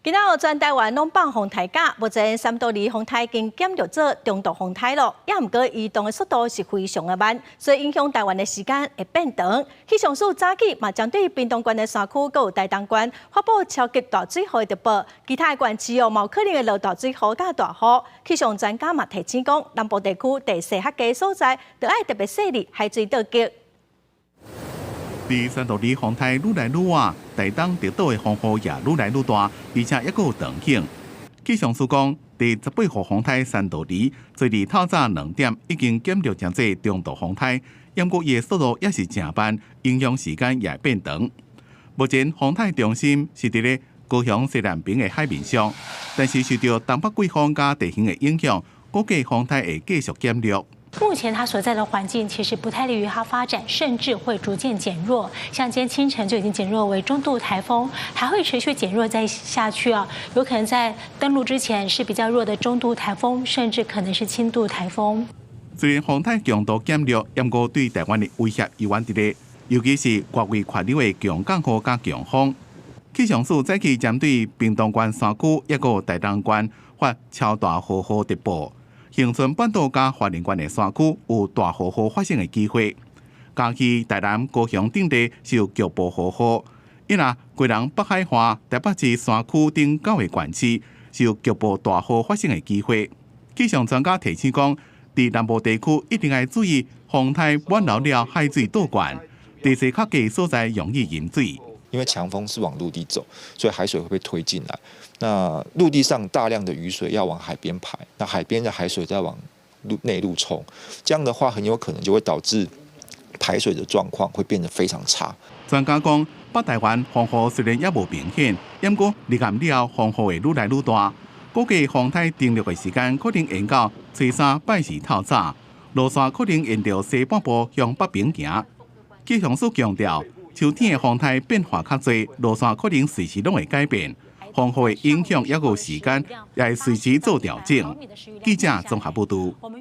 今仔日全台灣攏放風颱假，目前三多利風颱已經減弱做中度風颱囉，也毋過移動的速度是非常的慢，所以影響台灣的時間會變長。氣象署早起嘛針對屏東縣的山區閣有台東縣發布超級大水雨的特報，其他的縣市哦，嘛有可能會落大水雨佮大雨。氣象專家嘛提醒講，南部地區地勢較低所在，著愛特別細膩海水倒激。佇三多利風颱愈來愈倚，台東直島的風雨也愈來愈大，而且猶閣有長影。氣象署講，第十八號風颱三多利，昨日透早2點已經減弱成做中度風颱，毋過伊的速度也是誠慢，影響時間也會變長。目前風颱中心是佇咧高雄西南邊的海面上，但是受著東北季風佮地形的影響，估計風颱會繼續減弱。目前它所在的環境其實不太利於它發展，甚至會逐漸減弱。像今天清晨就已經減弱為中度颱風，還會持續減弱再下去啊，有可能在登陸之前是比較弱的中度颱風，甚至可能是輕度颱風。雖然風颱強度減弱，毋過對台灣的威脅猶原佇咧，尤其是外圍環流的強降雨佮強風。氣象署早起針對屏東縣山區，抑閣有台東縣發超大豪雨特報。恆春半島佮花蓮縣的山區有大豪雨發生的機會，嘉義、台南、高雄等地受局部豪雨，因而基隆北海岸、台北市山區等九個縣市受局部大雨發生的機會。氣象專家提醒講，佇南部地區一定愛注意風颱滿流了海水倒灌，地勢較低所在容易淹水。因為強風是往陸地走，所以海水會被推進來。那陸地上大量的雨水要往海邊排，那海邊的海水再往陸內陸衝，這樣的話很有可能就會導致排水的狀況會變得非常差。專家講，北台灣風雨雖然猶無明顯，毋過離岸了後風雨會愈來愈大。估計風颱登陸的時間可能延到初三拜四透早，路線可能沿著西半部向北邊行。氣象署強調，秋天的風颱變化較濟，路線可能隨時攏會改變，風雨的影響猶閣有時間，也會隨時做調整。記者綜合報導。